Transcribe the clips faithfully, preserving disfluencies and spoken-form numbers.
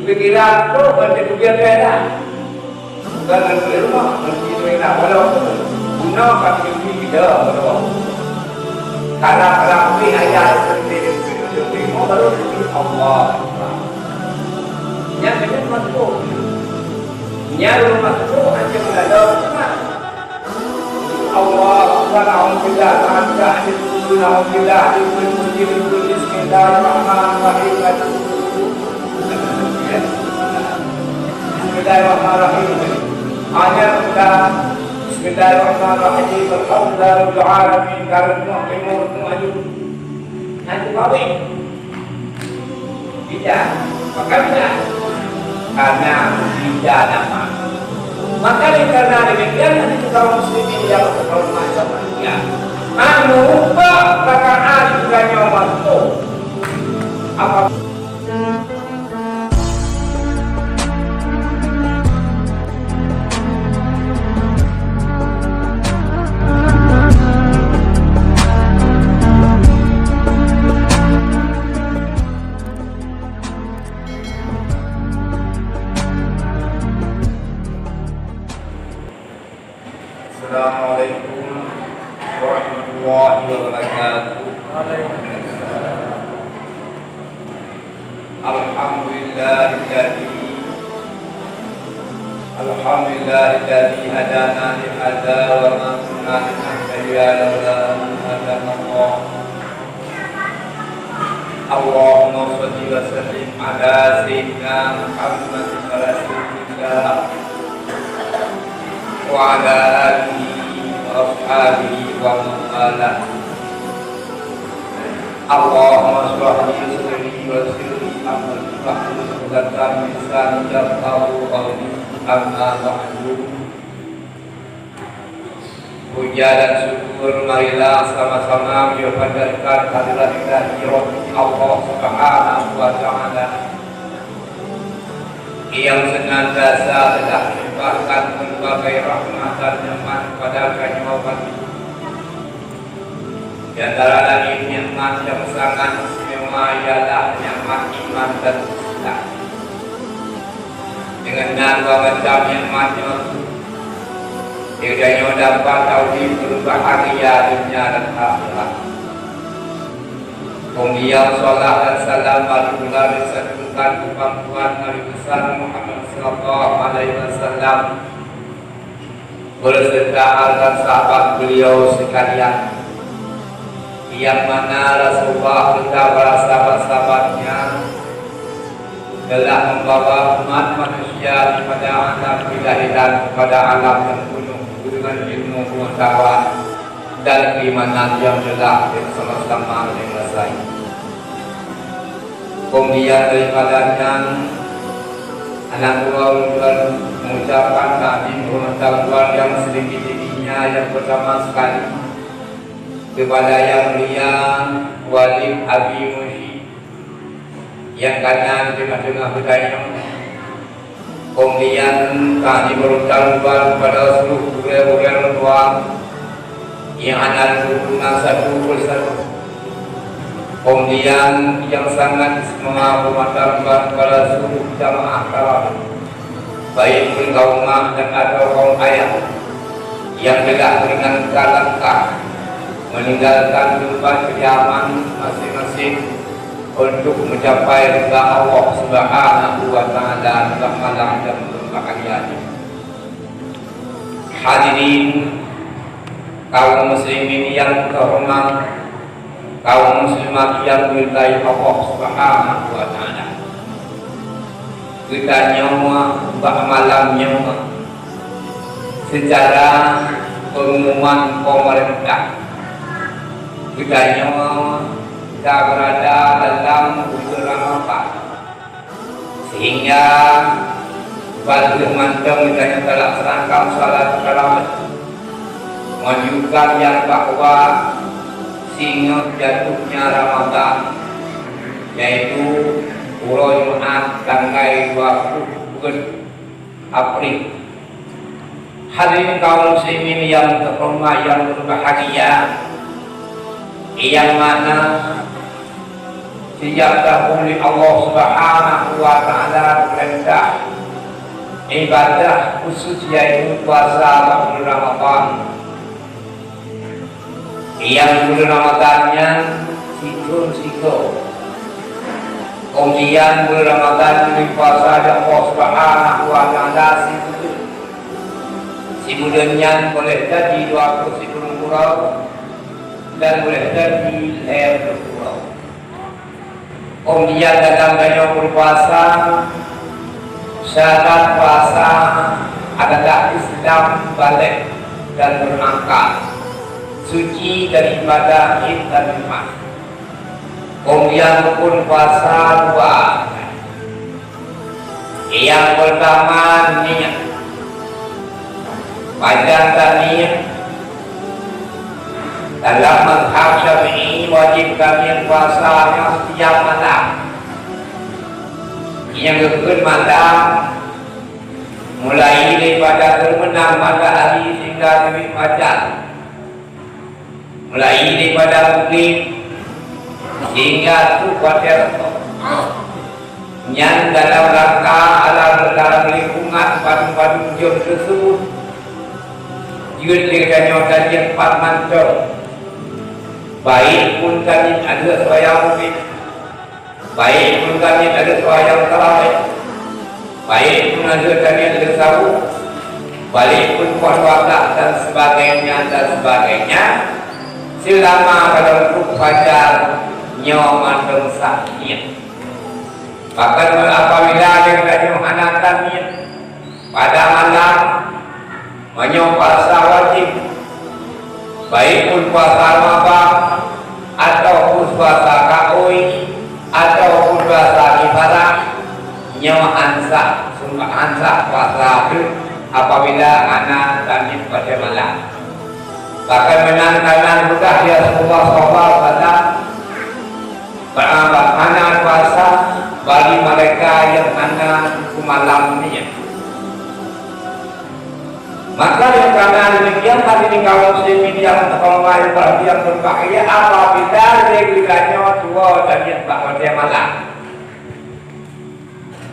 Pikiran tu, macam tu dia kaya dah. Bukan ngon duit rumoh, ngon duit duit nak, walaupun guna kaki duit kita, walaupun. Kalau, kalau duit ayah, duit, duit, duit, duit, duit, baru duit Allah. Yang kena masuk. Yang belum masuk, hanya berada Allah Akbar, Alhamdulillah, Alhamdulillah, Alhamdulillah, Bismillahirrahmanirrahim. Bismillahirrahmanirrahim. Hanya kita, Bismillahirrahmanirrahim. Alhamdulillahirabbil alamin. Kalau nak tengok, tengok aja. Nanti balik. Tidak. Maka tidak. Karena tidak nama. Maka oleh karena demikian, nanti kaum muslimin yang berhormat sama dia. Anu, rakaat bukannya waktu. Apa Assalamualaikum warahmatullahi wabarakatuh. Alhamdulillahilladzi, alhamdulillahilladzi hadana lihadza wa ma kunna linahtadiya laula an hadana Allah. Allahumma shalli wa sallim ala sayyidina Muhammadin rasulillah wa ala alihi wa ashabihi wa man walah. Allahumma shrah li sadri wa yassir li amri wahlul 'uqdatam min lisani yafqahu qawli. Amma ba'du. Puja dan syukur marilah sama-sama geupanjatkan kehadirat ilahi Rabbi Allah Subhanahu wa Ta'ala, nyang senantiasa teulah melimpahkan pelbagai rahmat dan nikmat kepada geutanyoe umat. Di antara laén nikmat nyang sangat istimewa ialah nikmat iman dan Islam. Deungon nan dua macam nikmat nyoe, geutanyoe dapat taudép beureubahagia donya dan akhirat. Keumudian, salat dan salam bak Rasulullah dan sanjungan keu Tuhan Nabi besar Muhammad sallallahu alaihi wasallam, beserta al dan sahabat beliau sekalian, yang mana Rasulullah beserta para sahabat-sahabatnya telah membawa umat manusia daripada alam kejahatan kepada alam yang penuh dengan ilmu pengetahuan dan keimanan yang telah bersama-sama menguasai. Kemudian daripada nyan, aneuk buah ulôn mengucapkan takzim kehormatan luar yang setinggi-tingginya yang pertama sekali kepada Yang Mulia Walid Abi Mursyid yang ka na di tengah-tengah geutanyoe. Kemudian kami berhutang luar kepada seluruh gurée-gurée orang tua yang hana lulus satu persatu. Kemudian yang sangat istimewa berhutang luar kepada seluruh jamaah tarawih, baik pun kaum mak dan atau kaum ayah, yang telah meringankan langkah meninggalkan tempat kediaman masing-masing untuk mencapai ridha Allah Subhanahu wa Ta'ala dalam malam yang berbahagia ini. Hadirin kaum muslimin yang terhormat, kaum muslimat yang dicintai Allah Subhanahu wa Ta'ala. Geutanyoe bak malam nyoe seucara peungumuman pemerintah, geutanyoe ka beurada dalam buleuen Ramadhan, sehingga ban lheueh mantong geutanyoe talaksanakan salat tarawih, menunjukkan nyang bahwa singoh jatuhnya Ramadhan, yaitu uroe Jumat tanggai dua puluh buleuen April. Hadirin kaum muslimin yang terhormat, yang berbahagia, yang mana Sejak dahulu Allah Subhanahu wa Ta'ala peurintah ibadah khusus, yaitu puasa bak buleuen Ramadhan. Nyang buleuen Ramadhan nyan sithon sigoe. Keumudian buleuen Ramadhan geubri puasa lé Allah Subhanahu wa Ta'ala sibuleuen. Sibuleuen nyan boleh jadi dua ploh sikureueng uroe dan boleh jadi lhèe ploh uroe. Keumudian dalam tanyoe berpuasa, syarat puasa adalah Islam, balek dan berakal, suci daripada haid dan nifas. Keumudian rukun puasa dua. Nyang peurtama, niet. Pajan taniet? Dalam mazhab Syafi'i, wajéb taniet puasa nyoe setiap malam. Nyang geukheun malam, mulai daripada teumeunang matahari sehingga teubit fajar. Mulai daripada mugrib sehingga trôh watèe reutoh. Nyan dalam rangka alam, dalam lingkungan padum-padum jeuem teusebut. Jeuet lé geutanyoe taniet pat mantong. Baik pun taniet ateueh seumbahyang mugrib, baik pun taniet ateueh seumbahyang tarawih, baik pun ateueh taniet ateueh sahur, baik pun poh dua blah dan sebagainya, dan sebagainya, selama ka trôh fajar, nyoe mantong sah niet. Bahkan apabila geutanyoe hana taniet pada malam, meunyoe puasa wajéb, baik pun puasa Ramadan ataupun puasa kaôi ataupun puasa kifarah, nyoe han sah, seumpah han sah puasa teuh apabila hana taniet pada malam. Bahkan meunan kareuna geupeugah lé Rasulullah sallallahu alaihi wasallam, ba-, ba-, hana puasa bagi mereka nyang hana seumalam niet. Maka nyang kana demikian, hadirin kaum muslimin yang terhormat, yang berbahagia, apabila lé geutanyoe tuwoe taniet bak watèe malam.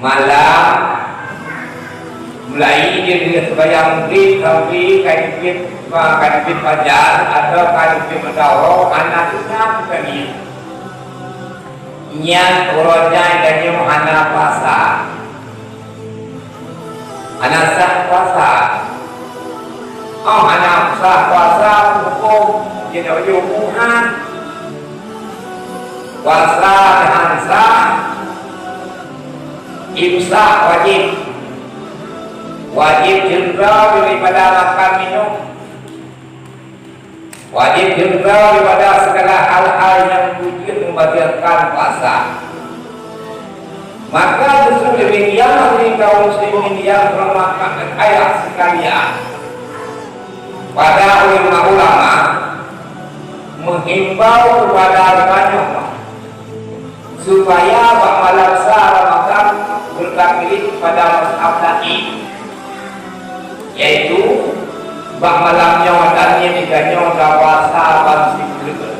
Malam, mulai dari seumbahyang mugrib sampai ka teubit, ka teubit fajar atau ka teubit matahari, hana seunang taniet. Nyan uroe nyan geutanyoe hana puasa. Hana sah puasa. Oh, hana sah puasa, hukôm jeuet bak ujoe Tuhan. Puasa han sah, imsak wajéb. Wajéb jeuet droe daripada makan minum. Wajéb jeuet droe daripada segala hal-hal nyang beujeuet membatalkan puasa. Maka justru demikian, hadirin kaum muslimin yang dirahmati Allah sekalian, para ulama-ulama menghimbau kepada geutanyoe supaya bak malam sa Ramadan beutaklid pada mazhab laén, yaitu bak malam nyoe dan nyan geutanyoe ka puasa ban sibuleuen.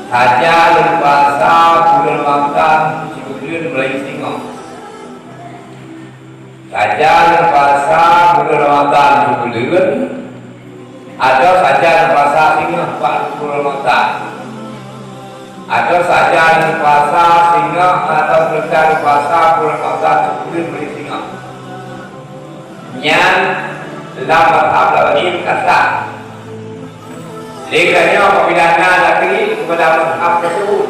Sajan puasa buleuen Ramadan sibuleuen mulai singoh. Sajan puasa buleuen Ramadan sibuleuen, atau sajan puasa singoh bak buleuen Ramadan, atau sajan puasa singoh atau sajan puasa buleuen Ramadan sibuleuen mulai singoh. Nyan lam mazhab laén ka sah. Lé geutanyoe apabila na taklid kepada mazhab tersebut,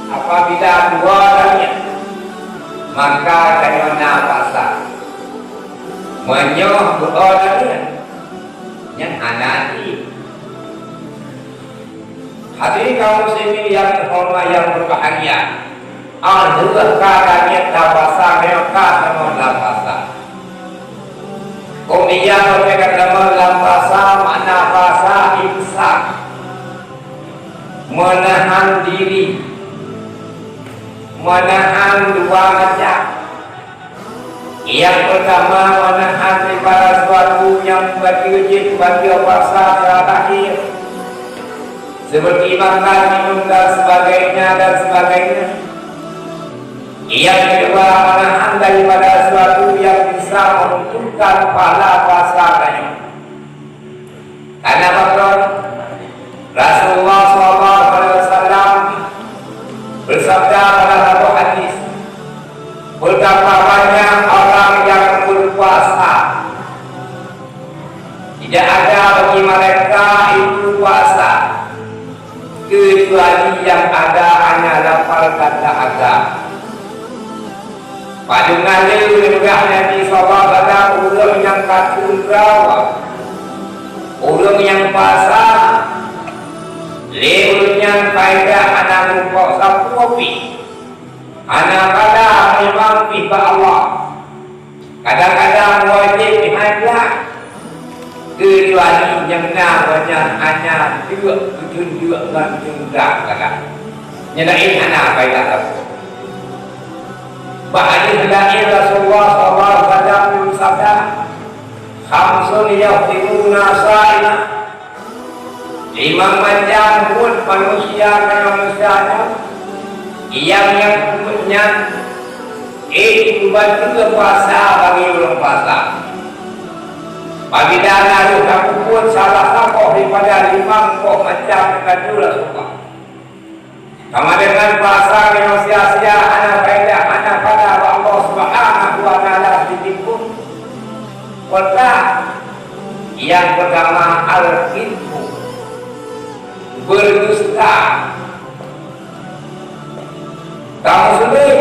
apabila dua taniet, maka geutanyoe na puasa. Meunyoe dua taniet, nyan hana jih. Hadirin kaum muslimin yang terhormat, yang berbahagia, 'oh lheueh ka taniet lam puasa, meunyoe ka tamong lam puasa. Keumudian, watèe ka tamong lam puasa, makna puasa imsak, meunahan diri, meunahan dua macam. Nyang peurtama, meunahan daripada suatu nyang bateue jeuet, bateue puasa secara lahé. seperti makan, minum, dan sebagainya, dan sebagainya. Yang kedua, menahan daripada sesuatu yang bisa meruntuhkan pahala puasa tanyoe. Karena pakon, Rasulullah sallallahu alaihi wasallam bersabda pada satu hadis, "Betapa banyak orang yang berpuasa, tidak ada bagi mereka itu puasa kecuali yang ada hanya lapar dan dahaga." Padum na lé geupeugah Nabi sallallahu alaihi wasallam, ureuëng nyang ka teuntreue, ureuëng nyang puasa, lé ureuëng nyan paida hana meurumpok sapeue pih, hana pada meuiman pih bak Allah. Kadang-kadang wajéb pih hana, kecuali nyang na gobnyan hanya duek keuteunduek ngon teuntang sagai. Nyang laén hana paida sapeue. Bak hadis laén Rasulullah sallallahu alaihi wasallam beusabda, "Khamsun yafṭirna sha'iman." Limong macam buet manusia ngon manusia nyoe, nyang, nyang buet nyan, eh, dibantu puasa bagi ureuëng puasa. Apabila na lheueh tapeubuet salah saboh daripada limong boh macam nyan, kata Rasulullah, sama dengan puasa nyang sia-sia, hana faedah, hana pahala bak Allah Subhanahu wa Taala sidikit pun. Peurtama, nyang peurtama, al-kizbu, berdusta. Kamoe sulet,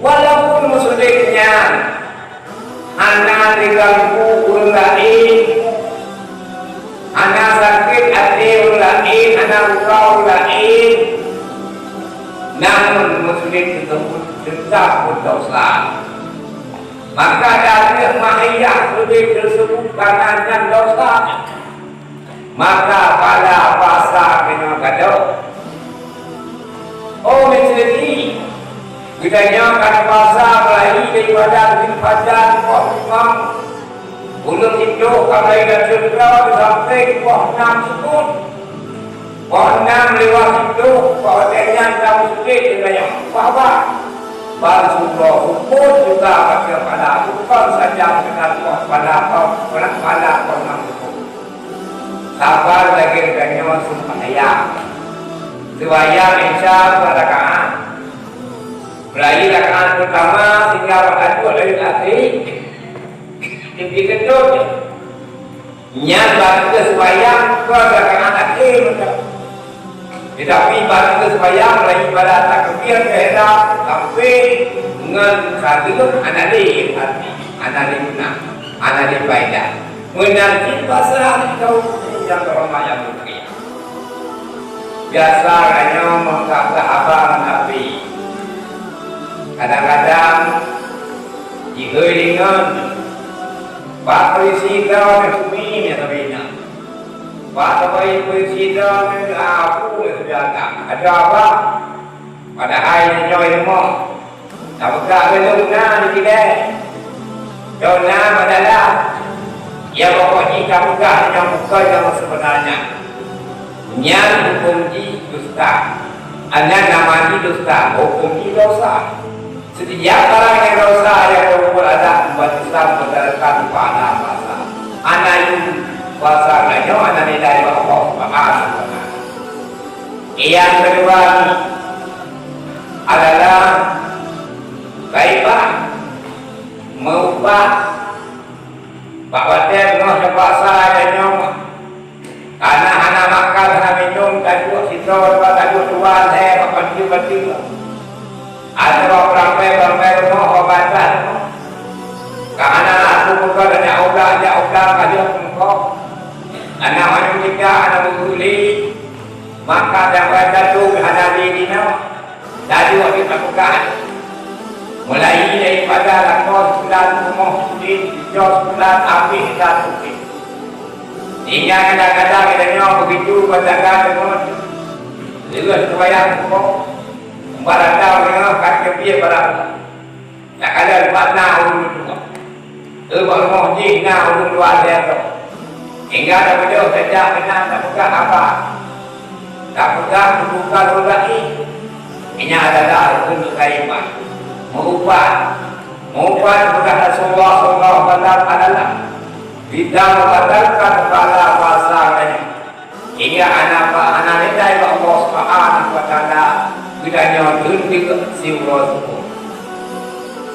walaupun meusulet nyan hana diganggu ureuëng laén, hana sakét até ureuëng laén, hana luka ureuëng laén, namun meusulet teusebut teutap beudesya. Maka dari mahiyah sulet teusebut karena nyan desya, maka pahala puasa keunoe gadôh. Oh, meuseuti geutanyoe ka puasa mulai daripada Zulhijjah poh limong, buleuen siplôh ka mulai dari Zulhijjah sampai poh nam seupôt. Poh nam lewat siplôh, poh lhèe nyan ka meusulet geutanyoe. Bahwa ban siplôh seupôt juga pakai pahala, bukon saja sekedar poh pahala, poh pahala poh nam seupôt. Saban lagèe geutanyoe seumayang. Seumayang Isya dua rakaat. Mulai rakaat peurtama sehingga bak taduek dari akhé, dikeutôt nyan bak seumayang dua rakaat akhé mantong. Tetapi bak seumayang mulai pada takbir ihram sampai ngon saleuem hana lé hati, hana lé guna, hana lé faedah. Meunan cit basa di kaum muslimin nyang teuhoreumat nyang mulia. Biasa geutanyoe meukablah haba ngon api. Kadang-kadang jihôi deungon, "Pak polisi droeneuh kumi nyang sabe na. Pak polisi, polisi droeneuh abu nyang sabe agam." Adak apa? Padahai nyoe rumoh. Tapeugah lé lôn na di keudè. Lôn na meudalam. Ya, pokok jih tapeugah nyang bukon nyang seubeunanya. Nyan hukôm jih dusta. Nyan nama jih dusta, hukôm jih desya. Setiap barang nyang desya nyang teupeubeuet adat umat Islam berdasarkan pahala puasa. Hana yum puasa nyoe hana nilai bak Allah Subhanahu wa Taala. Nyang keudua ni adalah ghaibah, meuubah, bak watèe beungoh puasa dan nyoe. Karena hana makan, hana minum, taduek sidroe, taduek dua lhèe bak pancur-pancur. Atawa peurambai-peurambai rumoh, bak bantah rumoh. Ka hana laku muka, tajak u blang, jak u blang, ka jeuet muka. Hana manyueng tika, hana beuguli. Maka dan bantah tu hana lé dinoe. Laju habéh tapeugah, mulai daripada lakoe seubulan, rumoh seubulan, seubulan, habéh dan habéh. Hingga kadang-kadang geutanyoe beugitu beujaga deungon leueh seumayang suboh, umpama deungon ka teubiet barang. Takalon bak na ureueng tuha. Keu bak rumoh jih na ureueng luwa lhèe droe. Hingga tabeudôh tajak meunan tapeugah haba. Tapeugah meubuka roda ié, nyan adalah rukun keukaimah. Meuupat, meuupat peugah Rasulullah sallallahu alaihi wasallam adalah kita membatalkan pahala puasa nyan. Hingga hana, hana leudai bak Allah Subhanahu wa Taala geutanyoe teunteuk siuroe supoh.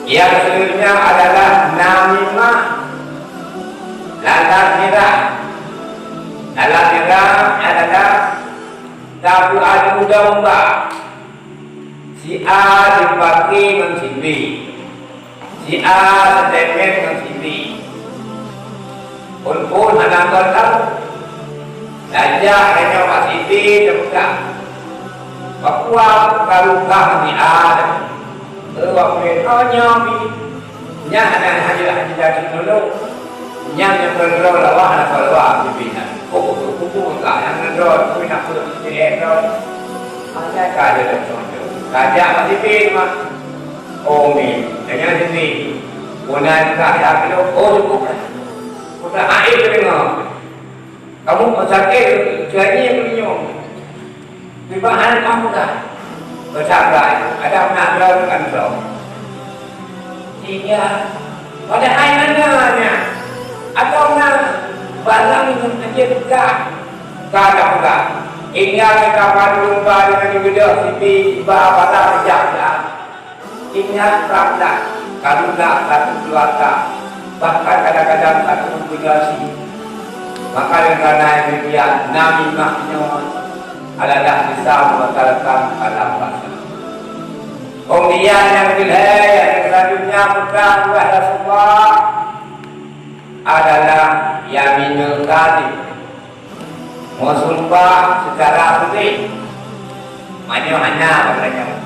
Nyang selanjutnya adalah namimah, lalat nirang. Lalat nirang adalah tapeuadu domba. Si A jipake ngon si B. Si A seudemen ngon si B. Phon-phon hana kon tahu. Tajak tanyoe bak si B teupeugah, "Pakua ka lukah si A?" "Eh, wak murit, oh, nyoe bi." Nyan hana haji-haji dari dulu. Nyan nyang keudroe lawa hana keuluwa pimpénan. Kupu-kupu ka nyang keudroe pun nak peuet C E droe. Masa ka ada dalam contoh. Tajak masih pin mah. Oh, mi. Tanya sini. Punan ka ada kilo. Oh, cukup lah. Putar air ke tengah. Kamu sakit, janji menyum. Tiba hari kamu dah bersabar. Ada pernah ada kan belum? Sehingga pada hari nananya atau na barang yang aja pegang, ka ada pegang. Hingga kita padu lumba dengan ibadah siti, iba pada pejak dah. Ingat praktek, kalulah satu keluarga, bahkan kadang-kadang satu generasi. Maka dengan demikian, namimah nyoe adalah bisa membatalkan pahala puasa. Kemudian yang ketiga, yang selanjutnya bukan oleh Rasulullah adalah yaminul kadhib. Meusumpah secara sulit. Meunyoe hana, maknanya.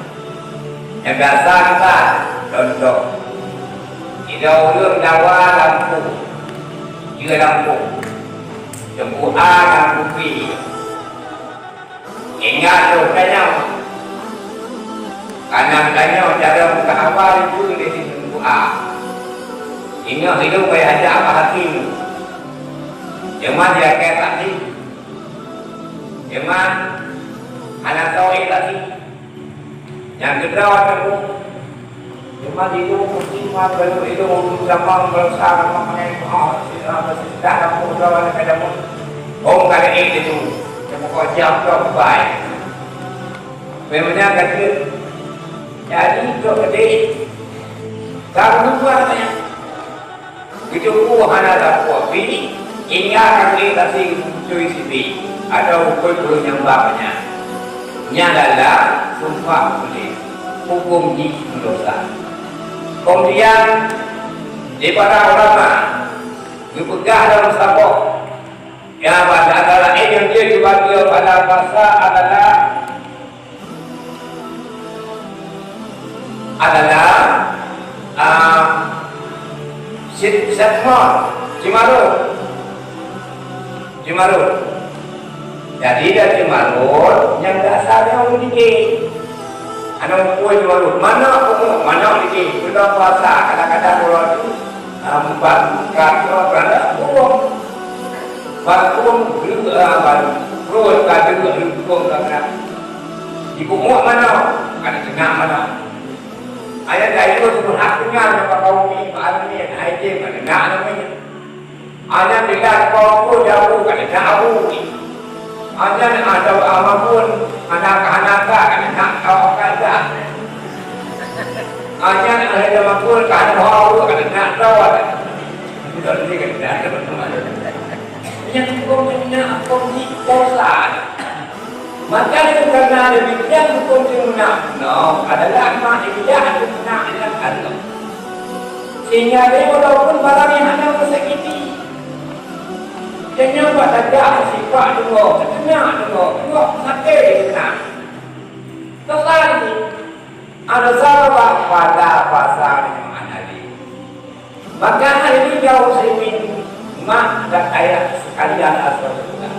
Nyang biasa kita, contoh. Sidroe ureueng dawa lampôh, jeuet lampôh. Teungku A ngon Teungku B. Ingat lôn tanyong. Kana geutanyoe cara meusahabat itu di Teungku A. Ingat hidup payah ajak bak haki. Cuma dia kata saksi. Cuma hana tahu saksi. Nyang keudroe teungku. Cuma di luwa kursi mat, baru ilong ureueng gampang, baru sa gampang ngai, ah, sira beuseudah lampu droe ka jameun. Hong ka lé itu, cuma kok jam droe bai. Memangnya kata, jadi droe gede, ka lupa katanya. Geuteupeue hana sapeue pih, ingat keu saksi beutôi sibit atau rukon ureueng nyang ba nyan. Nyan adalah sumpah ulée, huköm jih meudosa. Keumudian, di para ulama geupeugah lam saboh, nyang bak antara laén nyang jeuet geubateue pada puasa adalah adalah, ah, sit-, setmon, cimarut. Cimarut. Jadi, dari cimarut, nyang dasarnya ureueng dikit. Aneuk muda cimarut. Manök, manök dikit. Bulan puasa, kadang-kadang ureueng tu, ah, empat, empat, berapa, bulan. Bakung, ah, baru. Perut, kadu, leumpung, kadang. Ibu muak manök, kada teunak manök. Ayat dayuh tu hak tinggal dalam kaum ni, bak ni, hai je, mana nak namanya. Ayat bila kau pun jauh, kada nak abu ni. Ayat ada amak pun, anak-anak, kada nak kau kada. Ayat ada amak pun, kada mau, kada nak kau ada. Bukan ni, kada ada. Yang hukum dunia, hukum di dosa. Maka, karena demikian, hukum dunia, no, adalah mak ibadah dunia yang Allah. Sehingga dia walaupun barang yang hanya menyakiti, kenyang buat dagah, sifat dua, kenyang dua, dua sakit kena. Kesan ni, ada salah pada pasal yang mana ni. Maka, akhirnya, muslimin, mak dan ayah sekalian, astagfirullah.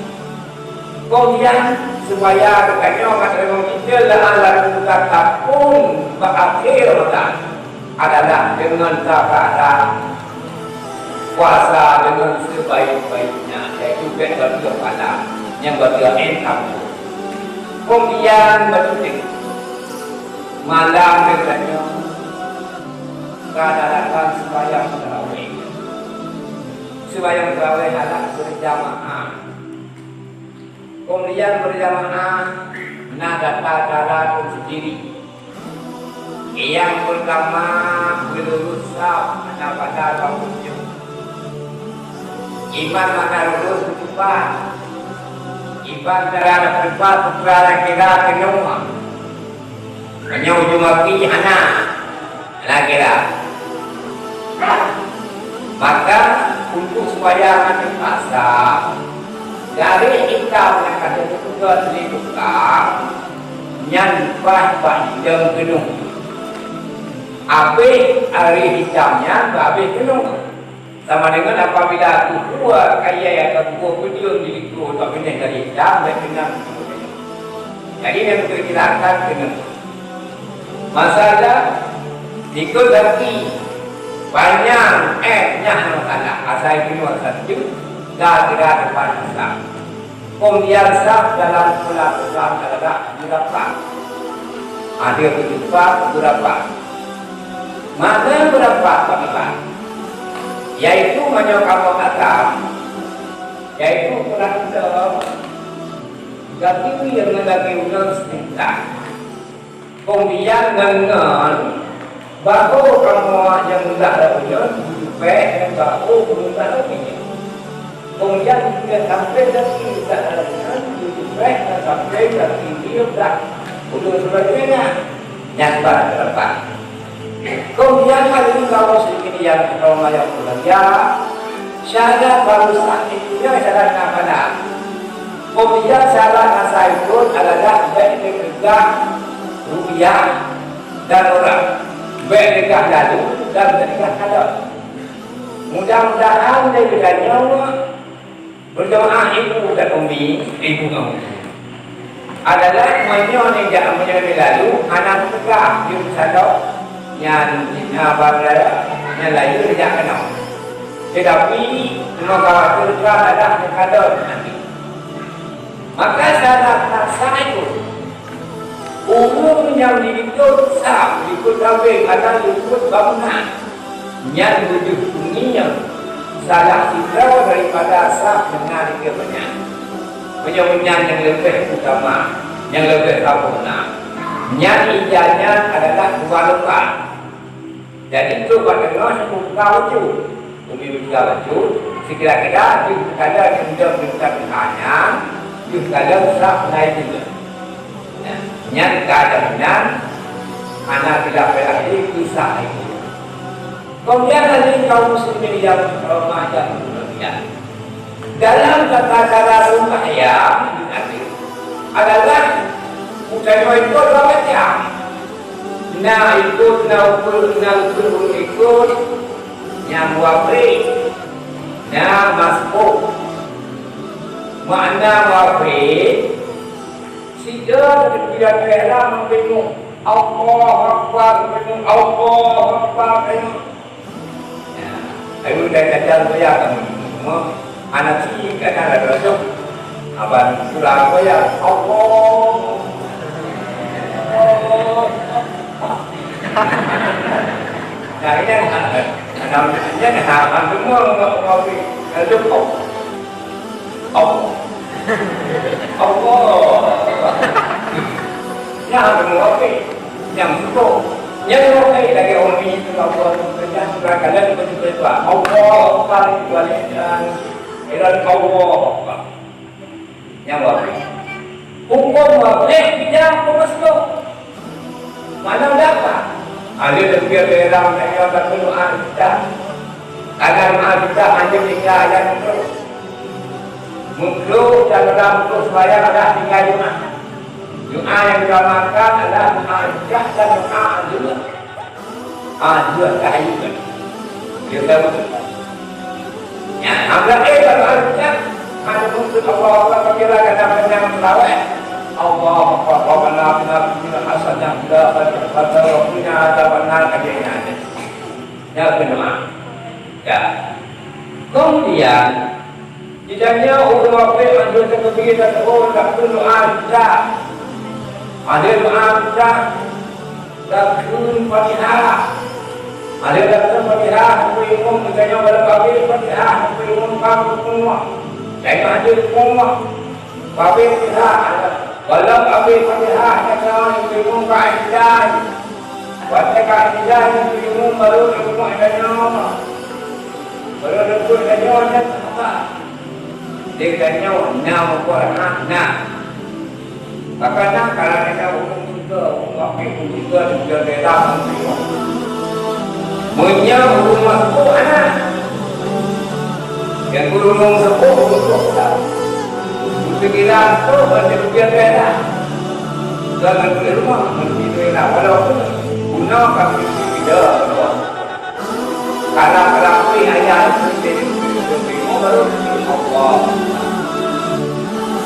Kemudian, supaya geutanyoe ngon deungon kita la'allakum tattaqun bak akhé Ramadan adalah deungon tabada puasa deungon sebaik-baiknya, yaitu bèk bateue pahala nyang bateue entam. Kemudian beutôi malam geutanyoe ka datang sembahyang tarawih. Sembahyang tarawih adat berjamaah. Kemudian berjamaah na tata cara tersendiri. Yang pertama, meulurus saf hana pada bak ujong. Iman hana lurus beutupat. Iman cara beutupat peukara kira keunong. Meunyoe ujong api hana, hana kira. Maka untuk supaya hana terpaksa, garéh itam nyang ka teupeugöt lé tukang nyan paih bak idong keunong. Abéh garéh itam nyan bak abéh keunong. Sama dengan apabila tuha kayèe atau tuha peudeueng di likôt bak binéh garéh itam, bèk keunong. Jadi, nyang teujelaskan keunong. Masalah likôt gaki panyang, eh, nyan masalah. Asai keunong asai teuk, ka geura depan asai. Peumbiasa dalam pola peugah adalah beurapat. Ada beurapat, beurapat. Makna beurapat bak iban, yaitu meunyoe kamoe agam, yaitu peurang idong, gaki ngon gaki ulôn seutingkat. Keumudian ngon-ngon, bahu kamoe nyang meulah rot nyoe jitupék ngon bahu nyang meulah rot nyoe. Keumudian jitupék sampéng gaki meulah rot nyoe jitupék ngon sampéng gaki meulah. Ulôn seulalu ingat, nyan bak teumpat. Keumudian hadirin kaum muslimin nyang dirahmati Allah, syarat baru sah itu nyoe syarat nyang mana? Keumudian syarat masa ikôt adalah bèk teukeugah ru'yah dan ureueng, bèk teukeugah lalu dan bèk teukeugah kalon. Mudah-mudahan lé geutanyoe beujeumaah ibu dan umi, ibu ngon umi, adalah meunyoe nijak meunyoe lalu hana teukeugah jeuet salok nyan, nyan layeue nijak keunoe. Teutapi, meukhawatirkan adalah teukalon nanti. Maka syarat na sah ikôt. Ureueng nyang di likôt saf, likôt tabeng, hana likôt bangunan, nyan beudeuh pungieng salah sidroe daripada saf deungon likôt nyan. Meunyoe nyan nyang leubeh utama, nyang leubeh sampurna, nyan ija nyan adalah dua lembar. Jadi, trok bak teungoh, buka bacut. Umi buka bacut, sikira-kira jih teukalon nyang dong di teuka nyan, jih teukalon saf lai teungoh. Nah, nyan ka jaminan hana khilaf lagi kisah itu. Keumudian, hadirin kaum muslimin nyang dirahmati Allah, dalam tata cara seumayang adalah bukan cuma ikôt dua macam. Na ikôt, na ukeue, na ukeue ikôt, nyang muafik, na masbuk. Makna muafik, sidroe teubiet dalam bingung, Allahu Akbar, bingung, Allahu Akbar, bingung. Ayo dah kacang goyang kamu. Anak cik kan ada rojok. Abang surah goyang. Allah. Nah, ini anak, anak, ini anak, anak semua orang ngopi. Rojok. Allah. Allah. Nyan teungoh rapi, nyang sukok. Nyang rapi lagèe umi teungoh buet peurintah, sibak kalon beutôi-beutôi. Allah Akbar, walillahi, iran Allah Akbar. Nyang rapi. Huköm rapi, bidang peumasuk. Mana dapat? Ahli tafsir daerah Melayu akan doa kita. Karena doa kita hanya tiga ayat itu. Mukhluf dan dalam mukhluf sembahyang adalah tiga Jumat. Doa yang diutamakan adalah doa hajat dan doa azeuah. Azeuah tahajud. Dia tahu. Ya, ambil eh kalau hajat, ada mungkin Allah Allah kira kata menang selawat. Allahumma rabbana atina fid dunya hasanah wa fil akhirati hasanah wa qina adzabannar, kajina. Ya, berdoa. Ya. Kemudian, ditanya ureueng rapi anjur teukeubie dan ureueng tak berdoa, tidak. Ada doa kita takheun Fatihah. Ada takheun Fatihah, takheun imum, misalnya dalam habis Fatihah, takheun imum, ka rukuk. Jangan ada rukuk. Habis Fatihah, ada. Dalam habis Fatihah, kata takheun imum, ka iktidal. Watèe ka iktidal, takheun imum, baru rukuk, tanya. Baru rukuk, tanya, dan apa? Dia tanya, na, apa, na, na. Maka na kalau kita ureueng muda, ureueng kafé, ureueng muda, dan ureueng desa, ureueng muda. Meunyoe ureueng masuk anak, dan ureueng sepuh, ureueng tua. Untuk kira tu, macam dia beda. Dan di rumah, mesti beda. Walaupun guna kami tidak. Karena berarti ayat itu jadi Allah.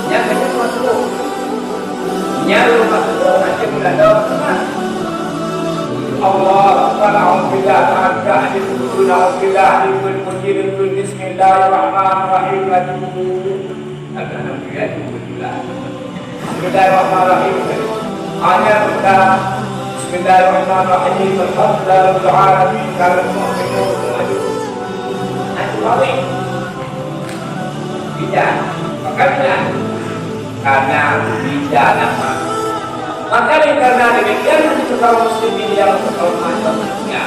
Yang kedua masuk. Yang masuk nanti berada Allah. Alhamdulillah, alhamdulillah, alhamdulillah, bismillahirrahmanirrahim. Bismillahirrahmanirrahim. Hanya kita, bismillahirrahmanirrahim. Alhamdulillahirabbil alamin. Kalau semua kita maju. Nah, itu balik. Tidak. Maka tidak. Karena tidak nama. Maka oleh karena demikian, untuk kaum muslimin yang berhormat dan mulia,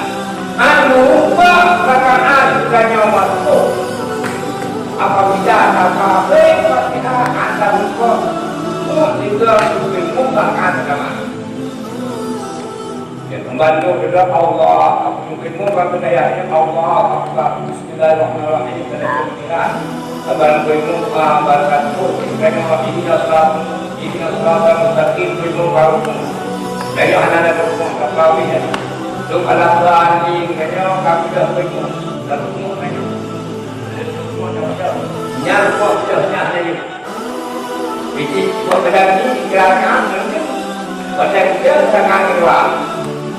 anu, rakaat bukannya waktu. Apabila ata Fatihah, ata buka, mu tiga puluh lima rakaat agama. Ya, membantu kita Allah, mungkin mu bagi daya, ya Allah, Bismillahirrahmanirrahim. Kena pemikiran. Sabar kuimu, ah, barakat tu. Kena wa ihdinas sirat, ihdinas siratal mustaqim, kuimu baru. Kena hana ada hukum kafir, ya. Tu kalau Tuhan di, kena kami dah kuimu. Dah kuimu, kena. Nyar kok dah, nyar, nyar. Biji buah pedang ni gerakan, pasal dia gerakan kedua.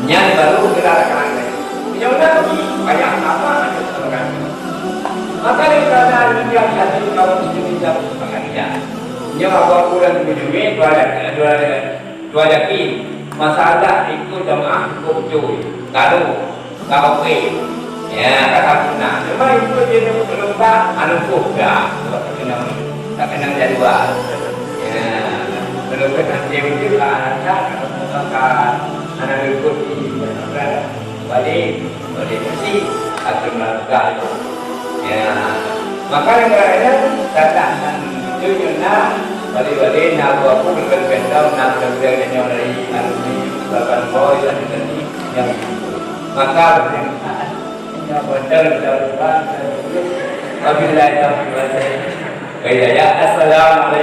Nyan baru gerakan lain. Yang lagi banyak apa ada gerakan. Maka daripada demikian hati kaum muslimin dan muslimat. Nyoe apa bulan tujuh Mei dua, dua, dua yakin. Masalah ikut jamaah ikut betul. Kalau Ka oke. Ya, ka sampurna. Cuma itu je nunggu penumpang, anu pun dah. Sebab tak kenal, tak kenal jadual. Ya, kalau ke nanti mungkin ka, ka, ka, ka, anak ikut di, balik, balik mesti akan melakukan. Ya, maka dengan datang itu nyonya balik-balik nak buat pun lebih kendam, nak lebih kenyang dari anu ni, bahkan boy dan tadi yang itu. Maka berjamaah. Wabillahi taufiq wal hidayah. Assalamualaikum.